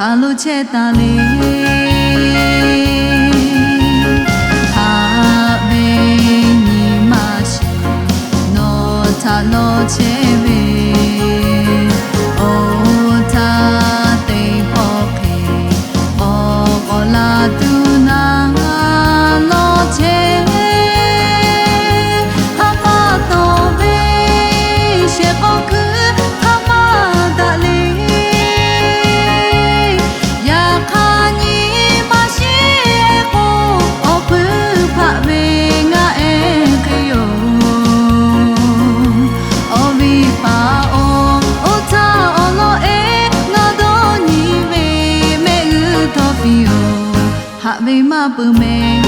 a lo chehˇ taˍ le. Haꞈ ve nyi ma shiˍ, nawˬ htaꞈ lawˬ chehˇ ve, oˇ htaˇ teˇ hpawˇ hk'e k'awꞈ k'awꞈ la tuˬ naˍ lawˬ chehˇ ve, ha pa taw ve shehˍ k'aw hkuiˉ hk'a ma daꞈ le. Yaꞈ hk'aˇ nyi ma shiˍ k'o, awˬ hpui hpaˆ ve ngaˬ ehˉ hk'e yoˬ. Awˬ viˉ paˍ-oˬ, oˇ htaˇ awˬ lawn ehˉ ngaˬ dawˇ nyi ve, mehˆ g'uˇ htawˇ piˇ-oˬ, haꞈ ve maˇ peuˬ mehˍ.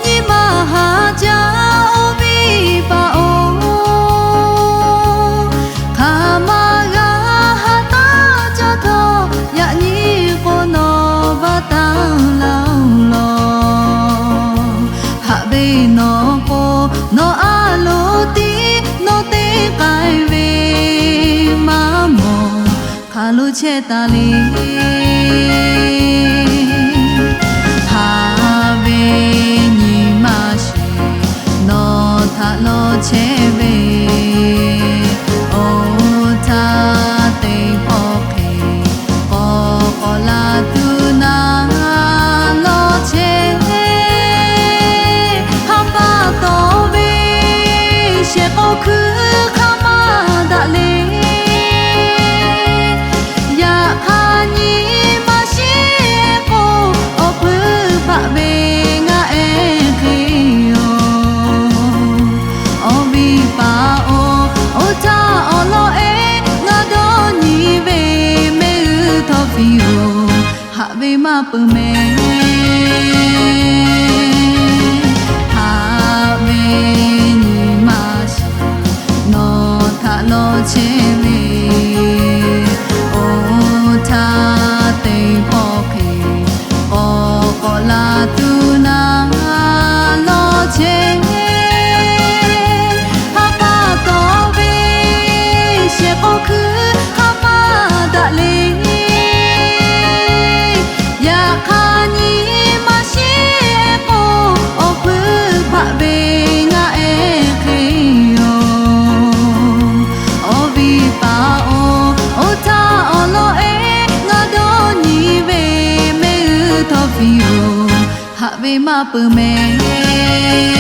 Nyi ma haꞈ jaˇ, awˬ viˉ paˍ-oˬ, hk'aˬ ma g'a ha taˇ caˇ htawˇ, yaꞈ nyi k'o nawˬ va taˇ laˇ-oˬ law. Haꞈ ve nawˬ k'o, nawˬ a loˍ tiˉ nawˬ te k'ai ve maˇ mawˬ, hk'aˬ lo chehˇ taˍ le. Haꞈ ve nyi ma shiˍ, nawˬ htaꞈ lawˬ chehˇ ve, oˇ htaˇ teˇ hpawˇ hk'e k'awꞈ k'awꞈ la tuˬ naˍ lawˬ chehˇ ve, ha pa taw ve shehˍ k'aw hkuiˉ hk'a ma daꞈ le. Yaꞈ hk'aˇ nyi ma shiˍ k'o, awˬ hpui hpaˆ ve ngaˬ ehˉ hk'e yoˬ. Awˬ viˉ paˍ-oˬ, oˇ htaˇ awˬ lawn ehˉ ngaˬ dawˇ nyi ve, mehˆ g'uˇ htawˇ piˇ-oˬ, haꞈ ve maˇ peuˬ mehˍ. Haꞈ ve nyi ma shiˍ, nawˬ htaꞈ lawˬ chehˇ ve, oˇ htaˇ teˇ hpawˇ hk'e k'awꞈ k'awꞈ la tuˬ naˍ lawˬ chehˇ ve, ha pa taw ve shehˍ k'aw hkuiˉ hk'a ma daꞈ le. Yaꞈ hk'aˇ nyi ma shiˍ k'o, awˬ hpui hpaˆ ve ngaˬ ehˉ hk'e yoˬ. Awˬ viˉ paˍ-oˬ, oˇ htaˇ awˬ lawn ehˉ ngaˬ dawˇ nyi ve, mehˆ g'uˇ htawˇ piˇ-oˬ, haꞈ ve maˇ peuˬ mehˍ.